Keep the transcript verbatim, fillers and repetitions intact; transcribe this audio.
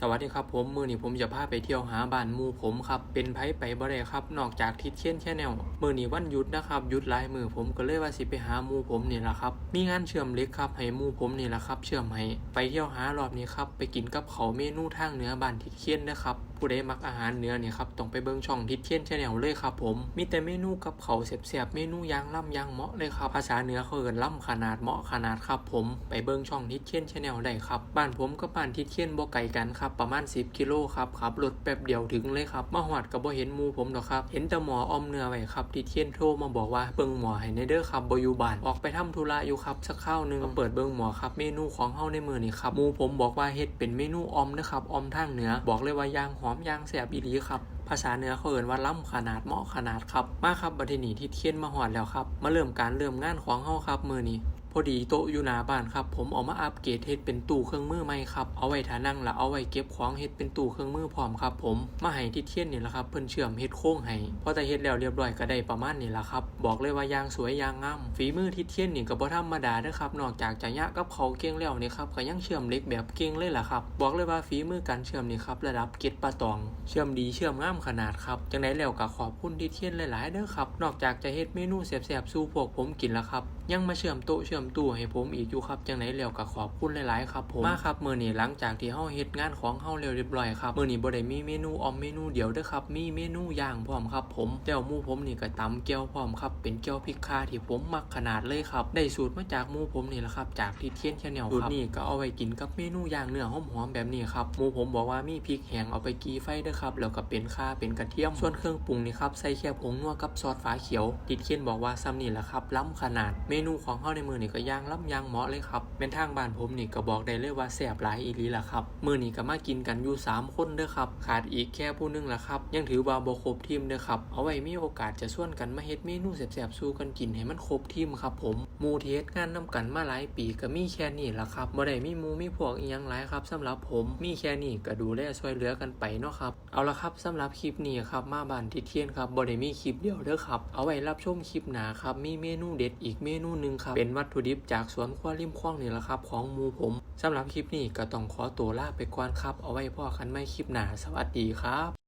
สวัสดีครับผม มื้อนี้ผมจะพาไปเที่ยวหาบ้านหมู่ผมครับ เป็นไผไปบ่ได้ครับ นอกจากทิดเคนแชนแนล มื้อนี้วันหยุดนะครับ หยุดหลายมื้อ ผมก็เลยว่าสิไปหาหมู่ผมนี่ล่ะครับ มีงานเชื่อมเหล็กครับ ให้หมู่ผมนี่ล่ะครับ เชื่อมให้ ไปเที่ยวหารอบนี้ครับ ไปกินกับข้าวเมนูทางเหนือบ้านทิดเคนนะครับ ผู้ใดมักอาหารเหนือนี่ครับ ต้องไปเบิ่งช่องทิดเคนแชนแนลเลยครับผม มีแต่เมนูกับข้าวแซ่บๆ เมนูอย่างลำอย่างเหมาะเลยครับ ภาษาเหนือเขาเอิ้นลำขนาดเหมาะขนาดครับผม ไปเบิ่งช่องทิดเคนแชนแนลได้ครับ บ้านผมกับบ้านทิดเคนบ่ไกลกันครับ ประมาณสิบกิโลครับ ขับรถแป๊บเดียวถึงเลยครับ มาฮอดก็บ่เห็นหมู่ผมดอกครับ เห็นแต่หม้ออ่อมเนื้อไว้ครับ ทิดเคนโทรมาบอกว่าเบิ่งหม้อให้แหน่เด้อครับ บ่อยู่บ้าน ออกไปทำธุระอยู่ครับ สักคราวหนึ่ง มาเปิดเบิ่งหม้อครับ เมนูของเฮาในมื้อนี้ครับ หมู่ผมบอกว่าเฮ็ดเป็นเมนูอ่อมเด้อครับ อ่อมทางเหนือ บอกเลยว่าอย่างหอมอย่างแซ่บอีหลีครับ ภาษาเหนือเขาเอิ้นว่าลำขนาดเหมาะขนาดครับ มาครับ บัดทีนี้ทิดเคนมาฮอดแล้วครับ มาเริ่มการเริ่มงานของเฮาครับ มื้อนี้ พอดีโต๊ะอยู่หน้าบ้านครับ ผมเอามาอัปเกรดเฮ็ดเป็นตู้เครื่องมือใหม่ครับ เอาไว้ถ้านั่งและเอาไว้เก็บของ เฮ็ดเป็นตู้เครื่องมือพร้อมครับผม มาให้ทิดเคนนี่ล่ะครับ เพิ่นเชื่อมเฮ็ดโครงให้ พอแต่เฮ็ดแล้วเรียบร้อยก็ได้ประมาณนี้ล่ะครับ บอกเลยว่าอย่างสวยอย่างงาม ฝีมือทิดเคนนี่ก็บ่ธรรมดาเด้อครับ นอกจากจะยะกับข้าวเก่งแล้วนี่ครับ ก็ยังเชื่อมเหล็กแบบเก่งเลยล่ะครับ บอกเลยว่าฝีมือการเชื่อมนี่ครับ ระดับเกรดปลาตอง เชื่อมดีเชื่อมงามขนาดครับ จั่งใดแล้วก็ขอบคุณทิดเคนหลายๆเด้อครับ นอกจากจะเฮ็ดเมนูแซ่บๆสู่พวกผมกินแล้วครับ ยังมาเชื่อมโต๊ะเชื่อมตู้ให้ผมอีกอยู่ครับ จั่งใดแล้วก็ขอบคุณหลายๆครับผม มาครับ มื้อนี้หลังจากที่เฮาเฮ็ดงานของเฮาแล้วเรียบร้อยครับ มื้อนี้บ่ได้มีเมนูอ่อมเมนูเดียวเด้อครับ มีเมนูย่างพร้อมครับผม แล้วหมู่ผมนี่ก็ตำแจ่วพร้อมครับ เป็นแจ่วพริกข่าที่ผมมักขนาดเลยครับ ได้สูตรมาจากหมู่ผมนี่ล่ะครับ จากทิดเคนแชนแนลครับ สูตรนี้ก็เอาไว้กินกับเมนูย่างเนื้อหอมๆแบบนี้ครับ หมู่ผมบอกว่ามีพริกแห้งเอาไปจี่ไฟเด้อครับ แล้วก็เป็นข่าเป็นกระเทียม ส่วนเครื่องปรุงนี่ครับ ใส่แค่ผงนัวกับซอสฝาเขียว ทิดเคนบอกว่าส่ำนี่ล่ะครับ ลำขนาด เมนูของเฮาในมื้อนี้ก็อย่างลำอย่างเหมาะเลยครับ แม่นทางบ้านผมนี่ก็บอกได้เลยว่าแซ่บหลายอีหลีล่ะครับ มื้อนี้ก็มากินกันอยู่สามคนเด้อครับ ขาดอีกแค่ผู้หนึ่งล่ะครับ ยังถือว่าบ่ครบทีมเด้อครับ เอาไว้มีโอกาสจะชวนกันมาเฮ็ดเมนูแซ่บๆสู่กันกินให้มันครบทีมครับผม หมู่ที่เฮ็ดงานนำกันมาหลายปีก็มีแค่นี้ล่ะครับ บ่ได้มีหมู่มีพวกอิหยังหลายครับ สำหรับผม มีแค่นี้ก็ดูแลช่วยเหลือกันไปเนาะครับ เอาละครับ สำหรับคลิปนี้ครับ มาบ้านทิดเคนครับ บ่ได้มีคลิปเดียวเด้อครับ เอาไว้รับชมคลิปหน้าครับ มีเมนูเด็ดอีกเมนูหนึ่งครับ เป็นวัตถุดิบจากสวนครัวริมคลองนี่ล่ะครับ ของหมู่ผม สำหรับคลิปนี้ก็ต้องขอตัวลาไปก่อนครับ เอาไว้พ้อกันใหม่คลิปหน้า สวัสดีครับ